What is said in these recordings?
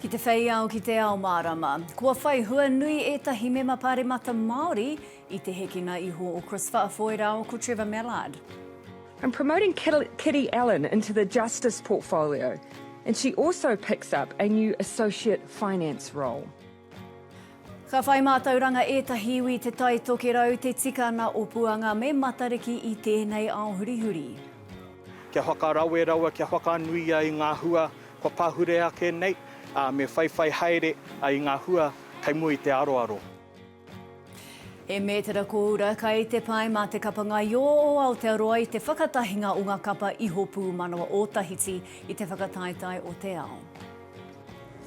Ki te whei ao, ki te ao mārama. Kua whai hua nui ētahi mema pāremata Māori i te hekenga iho o Chris Fa'afoe rāua ko Trevor Mallard. I'm promoting Kitty Allen into the Justice portfolio and she also picks up a new Associate Finance role. Ka whai mātauranga ētahi iwi i Te Tai Tokerau, te tikana o Puanga me Matariki i tēnei ao hurihuri. Kia whakarawe rawa, kia whakanuia i ngā hua kua pahure ake nei, ā, me whaiwhai haere i ngā hua kei mua i te aroaro. He mētara kōura kai te pae mā te kapa ngaiō o Aotearoa i te whakatahinga o ngā kapa iho pūmanawa o Tahiti i te whakataetae o te ao.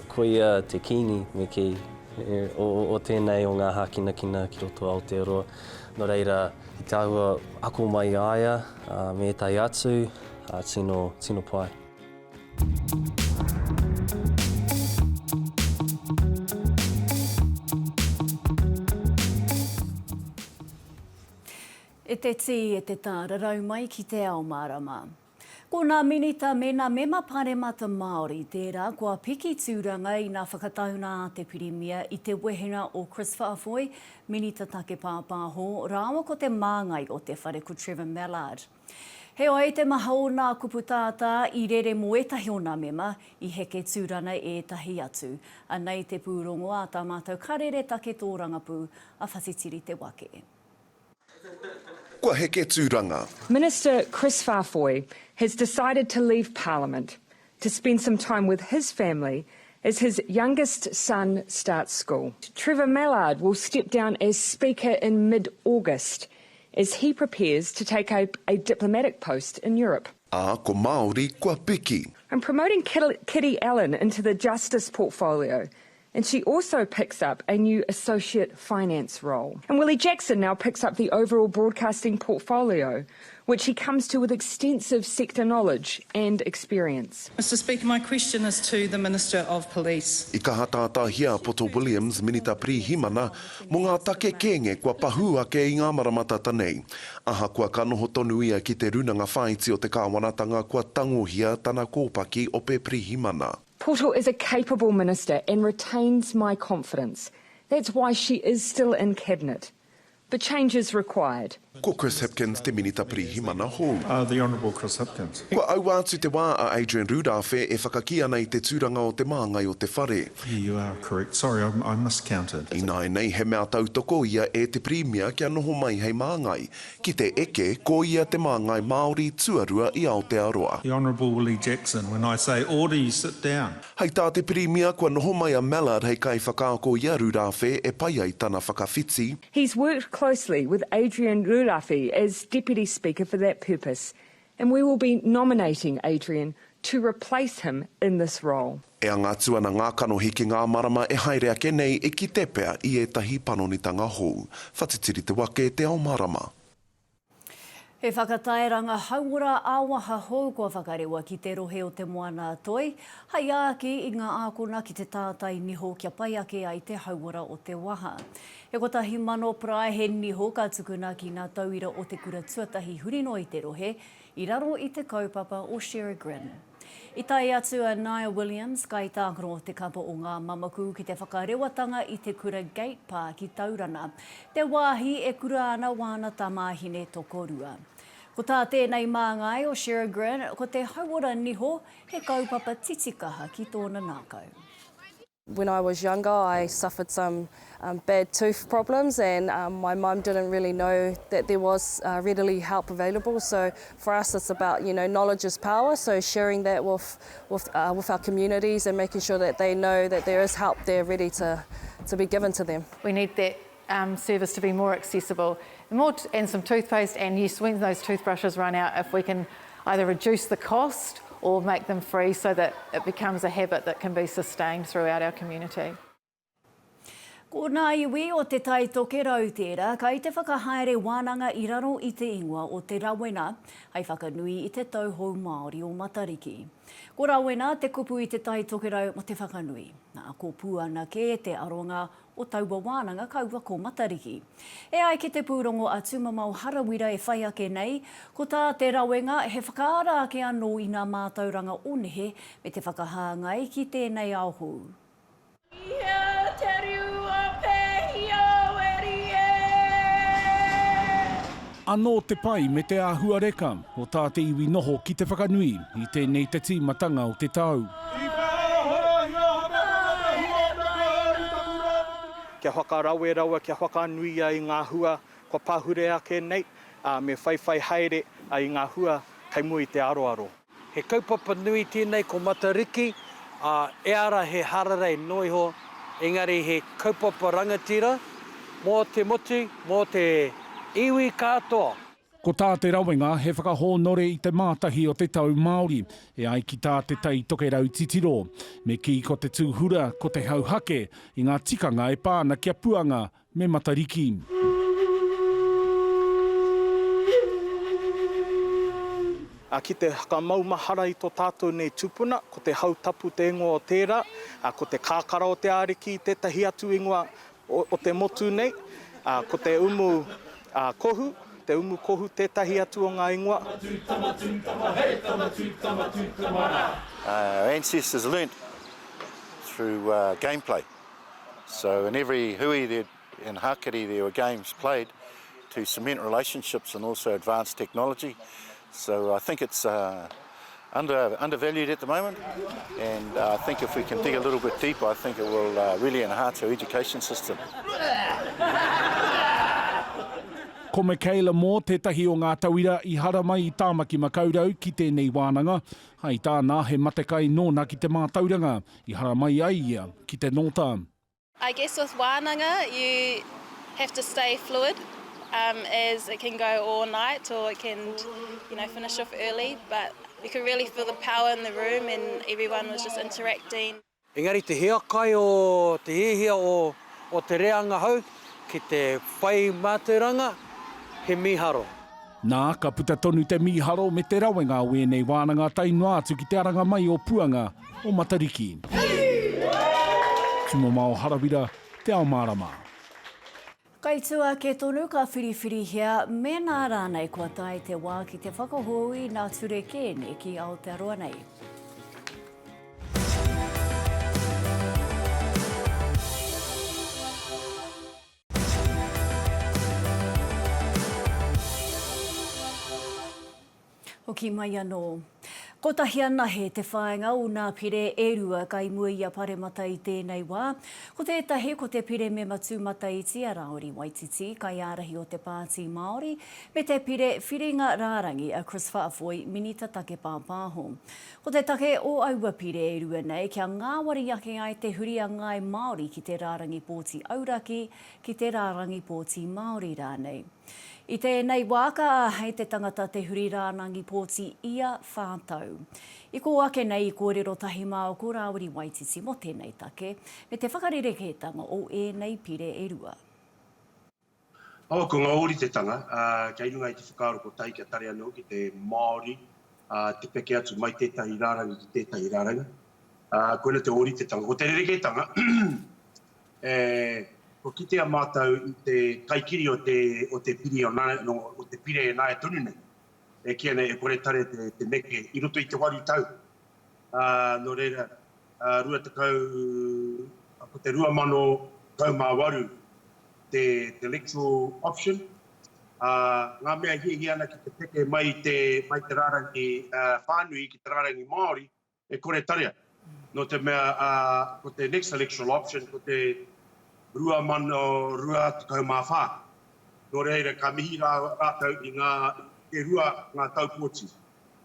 Koia te kīngi, me kī, o tēnei o ngā hākinakina ki roto o Aotearoa. Nō reira, i te āhua ako mai i a ia, me ētahi atu, tino, tino pai. E te tī, e te tā, rarau mai ki te ao mārama. Ko nā Minita me nā Mema Paremata Māori tērā kua piki tūranga i nā whakataunga a te Pirimia i te wehenga o Chris Fa'afoe, Minita Take Pāpāho, rāua ko te māngai o te whare ko Trevor Mallard. Heoi te maha o nā kupu tātā i rere mō ētahi o nā mema, i heke tūrana ētahi atu. Anei te pūrongo a tā mātou karere take tōrangapū, a Whatitiri Te Wake. Kua heke tūranga. Minister Chris Faafoi has decided to leave Parliament to spend some time with his family as his youngest son starts school. Trevor Mallard will step down as Speaker in mid-August as he prepares to take up a diplomatic post in Europe. Ā, ko Māori kua piki. I'm promoting Kitty Allen into the Justice portfolio And she also picks up a new associate finance role. And Willie Jackson now picks up the overall broadcasting portfolio, which he comes to with extensive sector knowledge and experience. Mr Speaker, my question is to the Minister of Police. I kaha tātāhia a Poto Williams, Minita Pirihimana, mō ngā take kēnge kua pahū ake i ngā marama tata nei. Ahakoa ka noho tonu ia ki te Runanga Whāiti o te Kāwanatanga kua tangohia tana kōpaki ope pirihimana. Poto is a capable minister and retains my confidence. That's why she is still in Cabinet. But change is required. Ko Chris Hipkins te Minita Pirihimana hou. The Honourable Chris Hipkins. Kua aua atu te wā a Adrian Rurawhe e whakakī ana i te tūranga o te māngai o te whare. Yeah, you are correct. Sorry, I, I miscounted. Ināianei he mea tautoko ia e te Pirimia kia noho mai hei māngai. Ki te eke, ko ia te māngai Māori tuarua i Aotearoa. The Honourable Willie Jackson, when I say order you sit down. Hei tā te Pirimia, kua noho mai a Mallard hei kaiwhakaako i a Rūrāwhe e pai ai tana whakawhiti. He's worked closely with Adrian Rūrāwhe as Deputy Speaker for that purpose and we will be nominating Adrian to replace him in this role. E anga atu ana ngā kanohi ki ngā marama e haere ake nei e kite pea i ētahi panonitanga hou. Whatitiri te wake, te ao marama. He whakatairanga hauora ā-waha hou kua whakarewa ki te rohe o Te Moana-a-Toi, hai āki i ngā ākona ki te tātai niho kia pai ake ai te hauora o te waha. He 1,000 paraehe niho ka tukuna ki ngā tauira o te kura tuatahi huri noa i te rohe, i raro i te kaupapa o Share-a-Grin. I tae atu a Nia Williams, kaitākaro o te kapa o Ngā Mamaku ki te whakarewatanga i te kura Gate Pā ki Taurana, te wāhi e kura ana wāna tamāhine tokorua. Ko tā tēnei māngai o Share-a-Grin, ko te hauora niho he kaupapa titikaha ki tōna ngākau. When I was younger I suffered some um, bad tooth problems and um, my mum didn't really know that there was uh, readily help available. So for us it's about, you know, knowledge is power, so sharing that with, with, uh, with our communities and making sure that they know that there is help there ready to, to be given to them. We need that um, service to be more accessible more and some toothpaste and yes, when those toothbrushes run out, if we can either reduce the cost or make them free so that it becomes a habit that can be sustained throughout our community. Ko ngā iwi o Te Tai Tokerau tērā kai te whakahaere wānanga i raro i te ingoa o Te Rawena hai whakanui i te tau hou Māori o Matariki. Ko Rawena te kupu i Te Tai Tokerau mo te whakanui. Nā, ko Puana kē te aronga o taua wānanga kaua ko Matariki. E ai ki te pūrongo a Tumamao Harawira e whai ake nei, ko tā te rawenga he whakaara ake anō i ngā mātauranga o nehe me te whakahāngai ki tēnei ao hou. Anō te pai me te āhuareka o tā te iwi noho ki te whakanui i tēnei te tīmatanga o te tau. Kia whakarawe rawa, kia whakanuia i ngā hua kua pahure ake nei, ā, me whaiwhai haere i ngā hua kei mua i te aroaro. He kaupapa nui tēnei ko Matariki, ā, ehara he hararei noa iho, engari he kaupapa rangatira mō te motu, mō te iwi katoa. Ko tā te rawenga he whakahōnore i te mātahi o te tau Māori, e ai ki tā Te Tai Tokerau titiro. Me kī ko te tūhura, ko te hauhake i ngā tikanga e pā ana ki a Puanga me Matariki. Ā, ki te whakamaumahara i tō tātou nei tupuna, ko te Hautapu te ingoa o tērā, ā, ko te Kākara o te Ariki tētahi atu ingoa o, o te motu nei, ā, ko te Umu, ā, Kohu, te Umu Kohu tētahi atu o ngā ingoa. Our ancestors learnt through gameplay. So in every hui there in Hakiri there were games played to cement relationships and also advance technology. So I think it's uh, under, undervalued at the moment and uh, I think if we can dig a little bit deeper I think it will uh, really enhance our education system. Ko Michaela Moore tētahi o ngā tauira i haramai i Tāmaki Makaurau ki tēnei wānanga. Hai tāna, he matekai nōna ki te mātauranga. I haramai ai ia ki te nōta. I guess with wānanga you have to stay fluid um, as it can go all night or it can you know, finish off early but you could really feel the power in the room and everyone was just interacting. Engari te hiakai o te hiahia o o te reanga hou ki te whai mātauranga, he mīharo. Nā, ka puta tonu te mīharo me te rawenga o ēnei wānanga tae noa atu ki te aranga mai o Puanga, o Matariki. Tumamao Harawira, Te Ao Mārama. Kai tua ake tonu ka whiriwhirihia mēnā rānei kua tae te wā ki te whakahou i nā ture kēne ki Aotearoa nei. Hoki mai anō. Kotahi anahe te whāinga o nā pire e rua kai mua i a Paremata i tēnei wā. Ko tētahi ko te pire mema tūmataiti a Rāwiri Waititi, kaiārahi o te Pāti Māori, me te pire whiringa rārangi a Chris Faafoi, Minita Take Pāpāho. Ko te take o aua pire e rua nei kia ngāwari ake ai te huri a ngāi Māori ki te rārangi pōti auraki, ki te rārangi pōti Māori rānei. I tēnei wā ka āhei te tangata te huri rārangi pōti ia whā tau. I kō ake nei i kōrero tahi māua ko Rāwiri Waititi mō tēnei take, me te whakarerekētanga o ēnei pire e rua. Oh, ko ngā ōritetanga, ā, kei runga i te whakaaro kotahi kia tare anō ki te Māori, ā, te peke atu mai tētahi rārangi ki tētahi rārangi. Ā, koina te ōritetanga. Ko te rerekētanga, e, kua kitea mātou i te kaikiri o te, o te piri o nā, no, o te pire e nāia tonu nei, e kīia nei e kore tare te, te neke i roto i te waru tau. Ā, nō reira, ā, 20, ko te 2018, te electoral option, ā, ngā mea e hiahia ana ki te peke mai i te, mai te rārangi whānui ki te rārangi Māori, e kore tarea. Nō te mea, ā, ko te next electoral option ko te 2024. Nō reira, ka mihi rā rātou i ngā, e rua ngā tau pōti,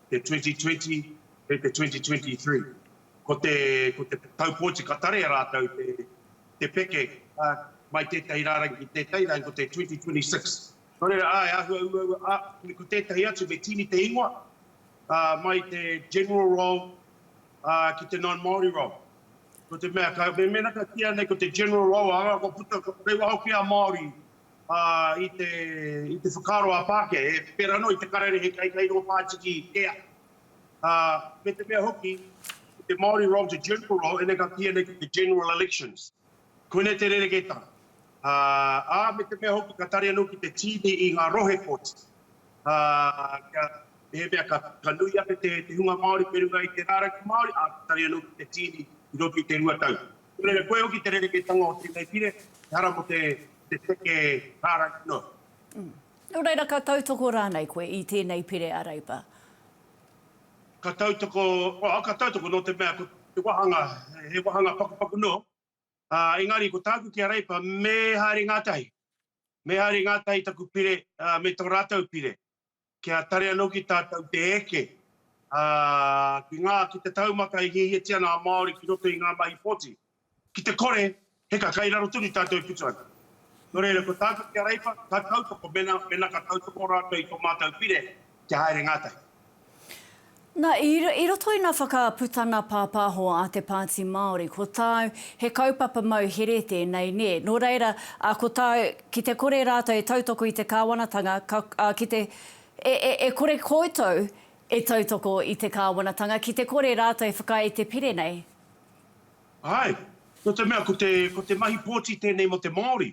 te 2020 me te 2023. Ko te, ko te tau pōti ka tarea rātou te, te peke mai tētahi rārangi ki tētahi rārangi, ko te 2026. Nō reira, āe, āhua uaua, ā, ko tētahi atu me tīni te ingoa, ā, mai te general roll, ā, ki te non-Māori roll. Nō te mea, ka, me mēnā ka kīia nei ko te general roll, ā, kua puta, kei waho kē a Māori, ā, i te, i te whakaaro a Pākehā, he pērā anō i te kararehe kei, kei rō pātiki kē ake. Ā, me te mea hoki, ko te Māori role te general role, ēnei ka kīia nei ko te general elections. Koinei te rerekētanga. Ā, ā, me te mea hoki ka tari anō ki te tīni i ngā rohe pōti. Ā, kia, mehemea ka, ka nui ake te, te hunga Māori kei runga i te rārangi Māori, ā, ka tari anō ki te tīni i roto i te 2 tau. Nō reira, koia hoki te rerekētanga o tēnei pire, ehara mō te, te peke rārangi noa. Nō reira ka tautoko rānei koe i tēnei pire a Reipa? Ka tautoko, oh, ka tautoko nō te mea ko te wāhanga, he wāhanga pakupaku noa, ā, engari ko tāku ki a Reipa, me haere ngātahi. Me haere ngātahi taku pire, ā, me tō rātou pire, kia tare anō ki tātou te eke, ā, ki ngā, ki te taumata e hiahiatia ana a Māori ki roto i ngā mahi pōti. Ki te kore, heka, kai raro tonu tātou e putu ana. Nō reira, ko tāku ki a Reipa, ka tautoko, mēnā, mēnā ka tautoko rātou i tō mātou pire, kia haere ngātahi. Nā, i, i roto i ngā whakaputanga pāpāho a te Pāti Māori, ko tāu, he kaupapa mau here tēnei, nē? Nō reira, ā, ko tāu, ki te kore rātou e tautoko i te kāwanatanga, ka, ā, ki te, e, e, e kore koutou e tautoko i te kāwanatanga, ki te kore rātou e whakaae i te pire nei? Āe, nō te mea ko te, ko te mahi pōti tēnei mō te Māori.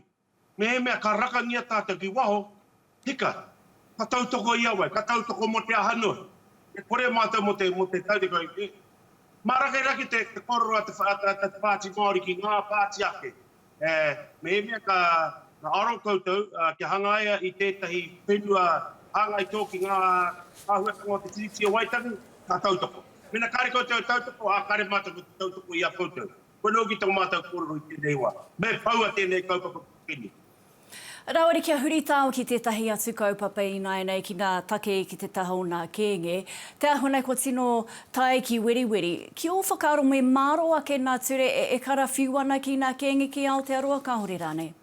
Mehemea ka rakangia tātou ki waho, hika, ka tautoko i a wai, ka tautoko mō te aha noa. E kore mātou mō te, mō te tautoko, e, mārakerake te, te kōrero a te, a te, a te Pāti Māori ki ngā pāti ake. E, mehemea ka, ka aro koutou kia hangaia i tētahi whenua hāngai tō ki ngā āhuatanga o te Tiriti o Waitangi, ka tautoko. Mēnā kāre koutou e tautoko, ā, kāre mātou ko te tautoko i a koutou. Koinā hoki tō mātou kōrero i tēnei wā. Me poua tēnei kaupapa ki te whenua. Rāwiri kia huri tāu ki tētahi atu kaupapa ināianei ki ngā take ki te taha o nā kēnge. Te āhua nei kua tino tae ki weriweri. Ki ō whakaaro me mārō ake nā ture e karawhiu ana ki nā kēnge ki Aotearoa kāore rānei?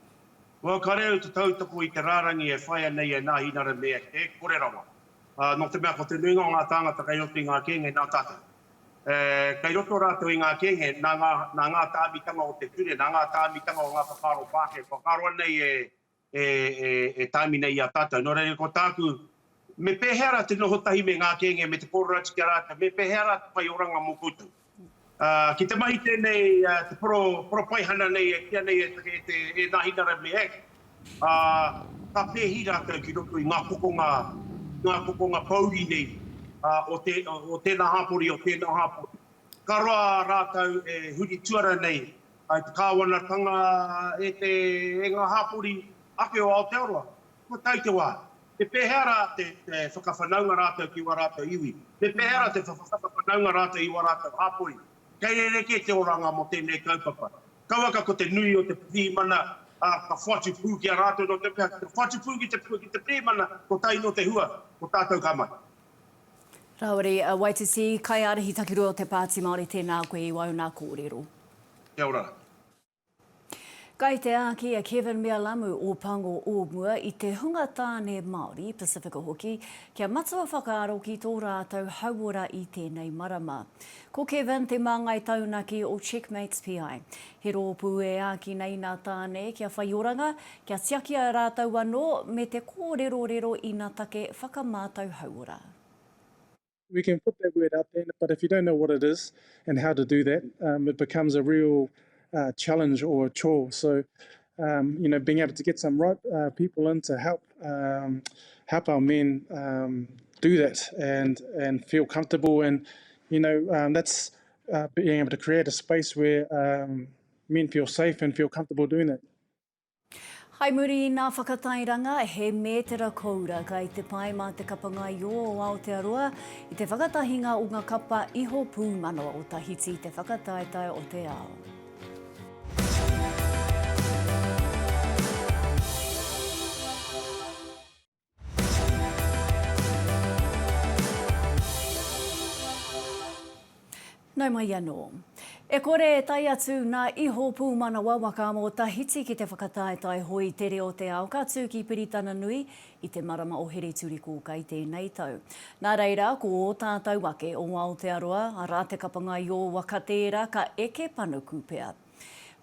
Well, kare au te tautoko i te rārangi e whaia nei e Nāhinara me e kore rawa. Ā, nō te mea ko te nuinga o ngā tāngata kei roto i ngā kēnge nā tātou. E, kei roto rātou i ngā kēnge nā ngā, nā ngā tāmitanga o te ture, nā ngā tāmitanga o ngā whakaaro Pākehā, whakaroa nei e, e, e, e tāmi nei i a tātou. Nō reira, ko tāku, me pēhea rā te noho tahi me ngā kēnge, me te kōrero atu ki a rātou, me pēhea rā te whai oranga mō koutou? Ā, ki te mahi tēnei, te poro, poropaihana nei e kīia nei e, e te, e Nāhinara me Act, ā, ka pēhi rātou ki roto i ngā kokonga, ngā kokonga pōuri nei, ā, o te, o tēnā hāpori, o tēnā hāpori. Ka roa rātou e huri tuara nei i te kāwanatanga e te, e ngā hāpori ake o Aotearoa. Kua tae te wā. Me pēhea rā te whakawhanaunga rātou ki wā rātou iwi? Me pēhea rā te whakawhanaunga rātou i wā rātou hāpori? Kei rerekē te oranga mō tēnei kaupapa. Kauaka ko te nui o te pirihimana, ā, ka whatu pū ki a rātou nō te mea, ki te whatu pū ki te, ki te pirihimana, kotahi nō te hua, ko tātou ka mate. Rāwiri Waititi, Kaiārahi Takirua o te Pāti Māori, tēnā koe i wau nā kōrero. Kia ora. Kai te āki a Kevin Mealamu o Pango o mua i te hunga tāne Māori, Pasifika hoki, kia matua whakaaro ki tō rātou hauora i tēnei marama. Ko Kevin te māngai taunaki o Checkmates PI. He rōpū e āki nei nā tāne kia whai oranga, kia tiakia rātou anō me te kōrerorero i nā take whakamātau hauora. We can put that word out there, but if you don't know what it is and how to do that, um, it becomes a real uh, challenge or a chore. So, um, you know, being able to get some right uh, people in to help um, help our men um, do that and and feel comfortable, and you know, um, that's uh, being able to create a space where um, men feel safe and feel comfortable doing that. Hai muri i nā whakatairanga, he mētera koura kai te pae mā te kapa ngaio o Aotearoa i te whakatahinga o ngā kapa iho pūmanawa o Tahiti i te whakataetae o te ao. Nau mai anō. E kore e tae atu nā iho pūmanawa waka mō Tahiti ki te whakataetae hoi tere o te ao ka tū ki Piritana Nui i te marama o Hereturikōka i tēnei tau. Nā reira, ko ō tātou ake o Aotearoa, arā te kapa ngaio waka tērā ka eke panuku pea.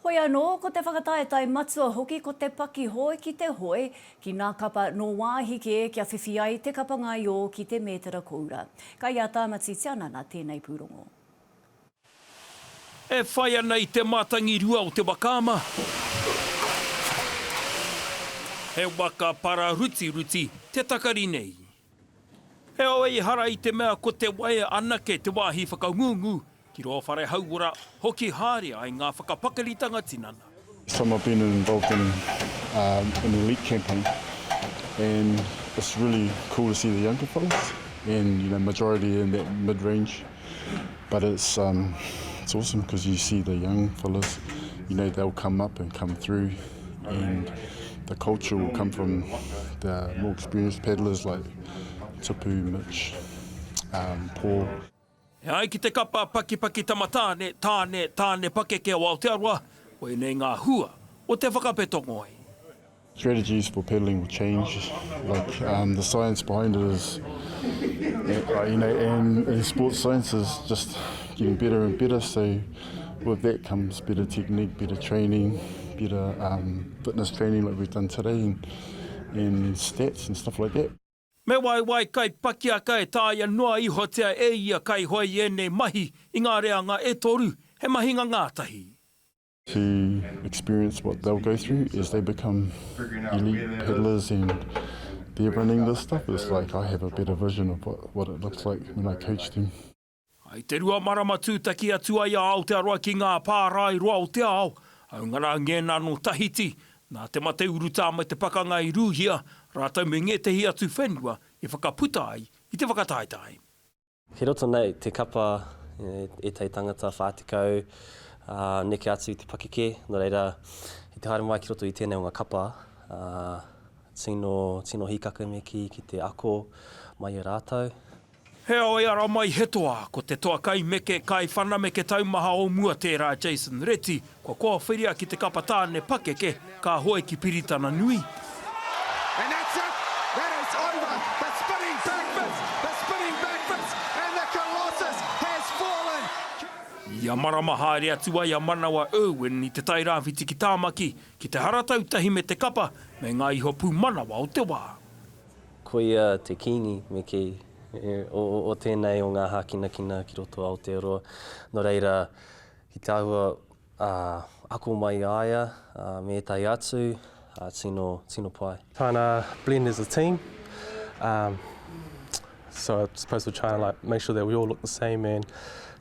Hoi anō, ko te whakataetae matua hoki ko te paki hoe ki te hoe, ki nā kapa nō wāhi kē kia whiwhi ai te kapa ngaiō ki te mētara koura. Kai a Tāmati Tianana tēnei pūrongo. E whai ana i te mātangirua o te waka ama. He waka pararutiruti te takari nei. Heoi, ehara i te mea ko te waea anake te wāhi whakangungu, ki rō whare hauora hoki haere ai ngā whakapakaritanga tinana. Some have been involved in an elite campaign and. It's really cool to see the younger fellas and you know majority in that mid range but it's um, it's awesome because you see the young fellas you know they'll come up and come through and the culture will come from the more experienced paddlers like Tupu, Mitch, um, Paul. E ai ki te kapa pakipaki tama tāne, tāne, tāne pakeke o Aotearoa, koinei ngā hua o te whakapeto ngoi. Strategies for paddling will change, like um, the science behind it is, uh, you know, and, and sports science is just getting better and better, so with that comes better technique, better training, better um, fitness training like we've done today, and, and stats and stuff like that. Me waiwai kai pakiaka e taea noa ihotia e ia kaihoe i ēnei mahi i ngā reanga e toru, he mahinga ngātahi. To experience what they'll go through as they become elite paddlers and they're running this stuff, it's like I have a better vision of what, what it looks like when I coach them. I te marama tūtaki atu ai a Aotearoa ki ngā pārae roa o te ao, hāunga rā ngēnā nō Tahiti, nā te mate urutā me te pakanga i Rūhia, rātou me ngētehi atu whenua i whakaputa ai i te whakataetae. Kei roto nei te kapa ētahi tangata 40, ā, neke atu i te pakeke, nō reira, i te haere mai ki roto i tēnei o ngā kapa, ā, tino, tino hīkaka me kī ki te ako mai i a rātou. Heoi ara mai he toa, ko te toa kaimeke, kaiwhanameke taumaha o mua tērā Jason Reti, kua kōwhiria ki te kapa tāne pakeke, ka hoe ki Piritana Nui. And that's it! That is over! The spinning back fist! The spinning back fist! And the Colossus has fallen! Ia marama haere atu ai a Manawa Irwin i Te Tairāwhiti ki Tāmaki, ki te haratau tahi me te kapa me ngā iho pūmanawa o te wā. Koia te kīngi, me kī, o tēnei o ngā hākinakina ki roto o Aotearoa. Nō reira, ki te āhua ako mai i a ia me ētahi atu, tino, tino pai. Trying to blend as a team, um, so I suppose we're trying to like make sure that we all look the same and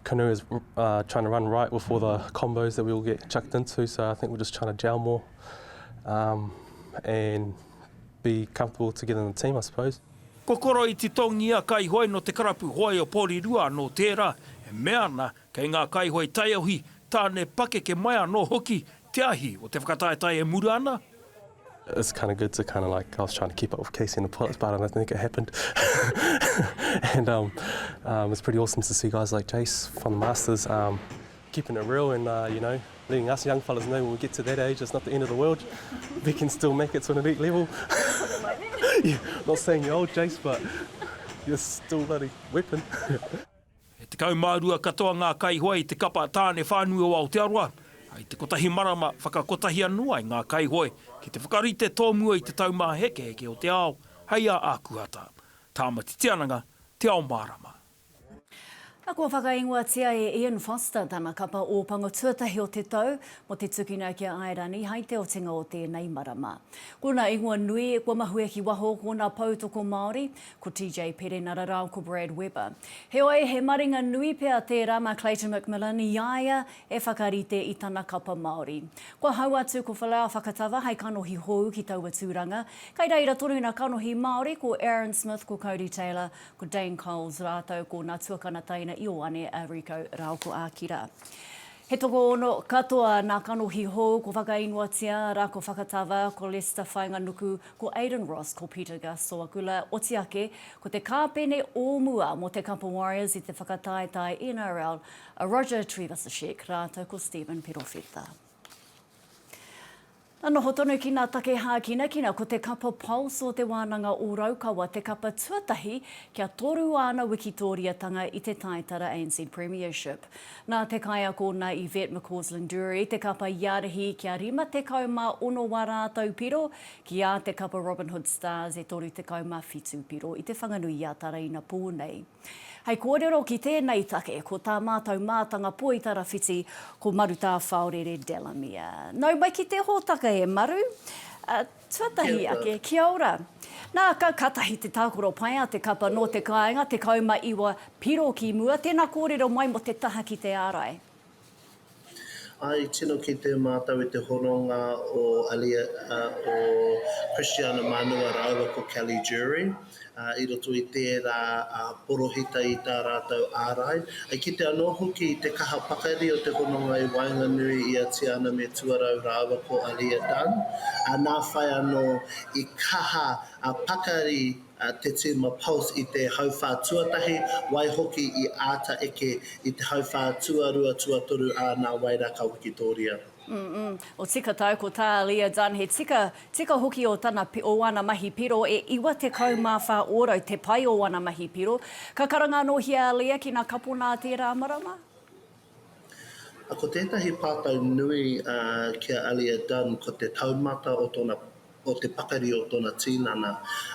Kanu is uh, trying to run right with all the combos that we all get chucked into, so I think we're just trying to gel more um, and be comfortable together in the team, I suppose. Ko Koroiti Tongia kaihoe nō te karapu hoe o Porirua anō tērā, e mea ana kei ngā kaihoe taiohi, tāne pakeke mai anō hoki te ahi o te whakataetae e mura ana. It's kind of good to kind of like, I was trying to keep up with Casey and the Pilots, but I don't think it happened. and um, um, it's pretty awesome to see guys like Jace from the Masters um, keeping it real and, uh, you know, letting us young fellas know when we get to that age, it's not the end of the world. We can still make it to an elite level. yeah, not saying you're old, Jace, but you're still bloody weapon. He 12 katoa ngā kaihoe i te kapa tāne whānui o Aotearoa. I te kotahi marama, whakakotahi anō ai ngā kaihoe ki te whakarite tōmua i te taumāhekeheke o te ao hei a Ākuhata. Tāmati Tiananga, Te Ao Mārama. Na kua whakaingoatia e Ian Foster tana kapa ōpango tuatahi o te tau mo te tukuna ki a Airani hai te otinga o tēnei marama. Ko na ingoa nui kua mahue ki waho ko na poutoko Māori, ko TJ Perenara rāo ko Brad Weber. Heoi, he maringa nui pea tērā mā Clayton McMillan i a ia e whakarite i tana kapa Māori. Kua hau atu ko Folau Fakatava hai kanohi hou ki taua tūranga. Kai reira tonu na kanohi Māori ko Aaron Smith, ko Codie Taylor, Ko Dane Coles rātou ko nā tuakana taina Ioane a Rico rāo ko Akira. He tokoono katoa nā kanohi hou ko whakaingoatia rā ko Whakatava, ko Lester Whainganuku, ko Aidan Ross, ko Peter Gus Soakula, oti ake, ko te kāpene o mua mō te Kapa Warriors i te whakataetae NRL a Roger Tuivasa-Sheck rātou ko Stephen Perofeta. Na noho tonu ki ngā take hākinakina, ko te kapa Pulse o Te Wānanga o Raukawa te kapa tuatahi kia toru āna wikitōriatanga i te taitara ANZ Premiership. Nā te kaiako nā Yvette McCausland-Durie te kapa i ārahi kia 56 wā rātou piro ki ā te kapa Robin Hood Stars e 37 piro i Te Whanganui-a-Tara inapō nei. Hei kōrero ki tēnei take, ko tā mātou mātanga poitarawhiti, ko Marutāwhaorere Delamere. Nau mai ki te hōtaka e Maru. Tuatahi ake, kia ora. Nā, ka katahi te tākaro pai a te kapa nō te kāinga, 19 piro ki mua. Tēnā kōrero mai mō te taha ki te ārai. I tino kite mātou i te hononga o Alia, o Christiana Manua rāua ko Kelly Jury i roto i tērā porohita i tā rātou ārai. I kite anō hoki i te kaha pakari o te hononga i waenganui i a Tiana me Tuarau rāua ko Alia Dunn, nā whai anō i kaha pakari te tīma Pulse i te hauwhā tuatahi, waihoki i āta eke i te hauwhā tuarua, tuatoru, ā, nā wai rā ka wikitōria. Mm, o tika tau, ko tā Leah Dunn, he tika, tika hoki o tana, o ana mahi piro, e 94 ōrau te pai o ana mahi piro. Ka karanga anōhia a Leah ki ngā kapona a tērā marama? Ko tētahi pātai nui ki a Aaliyah Dunn ko te taumata o tōna o te pakari o tōna tīnana,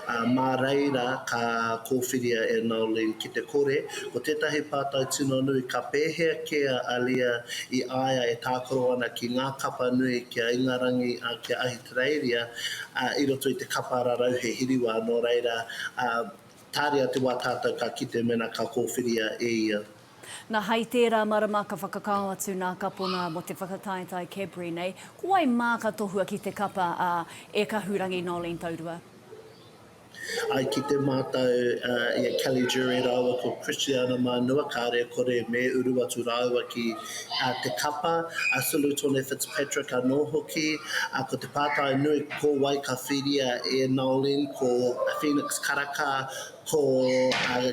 ā, mā reira ka kōwhiria e Noeline ki te kore. Ko tētahi pātai tino nui, ka pēhea kē a Aaliyah i a ia e tākaro ana ki ngā kapa nui, ki a Ingarangi, ā, ki a Ahitereiria, ā, i roto i te kapa rarauhe hiriwa, nō reira, ā, tāria te wā tātou ka kite mēnā ka kōwhiria e ia. Na, hai tērā marama ka whakakao atu nā Kapona mō te whakataetae Cadbury nei, ko wai mā ka tohua ki te kapa a E Kahurangi Noeline Taurua? I kite mātou i a Kelly Jury rāua ko Christiana Mānua, kāre kore me uru atu rāua ki te kapa, a Sulutone Fitzpatrick anō hoki. Ko te pātai nui, ko wai ka whiria e Noeline, ko Phoenix Karaka, ko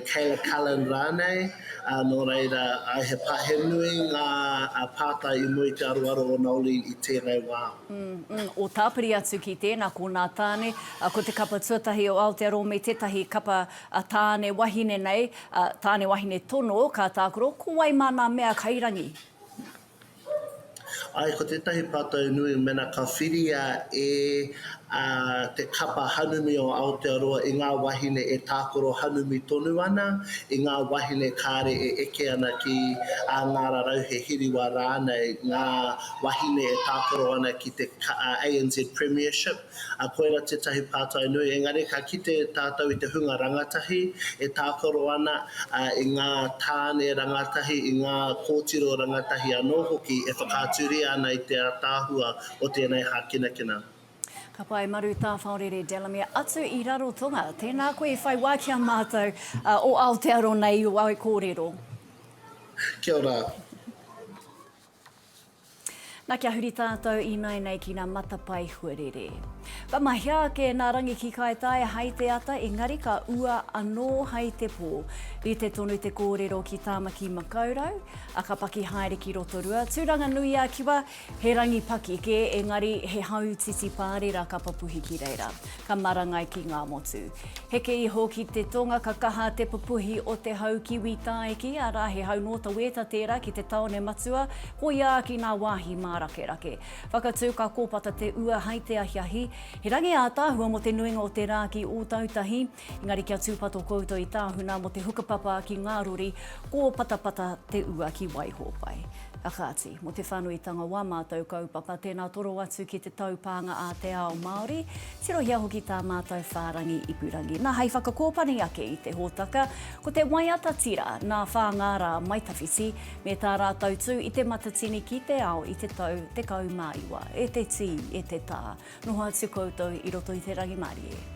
Kayla Cullen rānei, ā, nō reira, āe, he pā, he nui ngā pātai i mua i te aroaro o Noeline i tēnei wā. Mm, mm, o tāpiri atu ki tēnā, ko nā tāne, ko te kapa tuatahi o Aotearoa me tētahi kapa tāne wahine nei, tāne wahine tono ka tākaro, ko wai mā nā mea kairangi? Āe, ko tētahi pātai nui mēnā ka whiria e te kapa hanumi o Aotearoa i ngā wahine e tākaro hanumi tonu ana, i ngā wahine kāre e eke ana ki ngā rarauhe hiriwa rānei, ngā wahine e tākaro ana ki te ANZ Premiership. Ā, koirā tētahi pātai nui, engari ka kite tātou i te hunga rangatahi e tākaro ana, ā, i ngā tāne rangatahi, i ngā kōtiro rangatahi anō hoki e whakaaturia ana i te ātaahua o tēnei hākinakina. Ka pai, Maru Tāwhaorere Delamere, atu i Rarotonga. Tēnā koe i whai wā ki a mātou o Aotearoa nei i ō kōrero. Kia ora. Na kia huri tātou īnāianei ki ngā matapae huarere. Ka mahia ake nā Rangi ki Kaitaia hai te ata engari ka ua anō hai te pō. Rite tonu te kōrero ki Tāmaki Makaurau, a ka paki haere ki Rotorua, Tūranganui-a-Kiwa, he rangi paki kē engari he hau titi pārera ka papuhi ki reira. Ka marangai ki Ngāmotu. Heke iho ki te tonga ka kaha te pupuhi o te hau kiwi tāiki, arā he hau nōta wēta tērā ki te tāone matua, koia ki ngā wāhi mārakerake. Whakatū ka kōpata te ua hai te ahiahi, he rangi ātaahua mō te nuinga o te rā ki Ōtautahi, engari kia tūpato koutou i tāhuna mō te hukapapa ki ngā rori, kōpatapata te ua ki Waihōpai. A kāti, mō te whānuitanga o ā mātou kaupapa, tēnā toro atu ki te taupānga a Te Ao Māori, tirohia hoki tā mātou whārangi ipurangi. Nā, hei whakakōpani ake i te hōtaka, ko te waiata tira nā Whāngārā Mai Tawhiti me tā rātou tū i Te Matatini ki te Ao i te tau 19. E te tī, e te tā, noho atu koutou i roto i te rangimārie.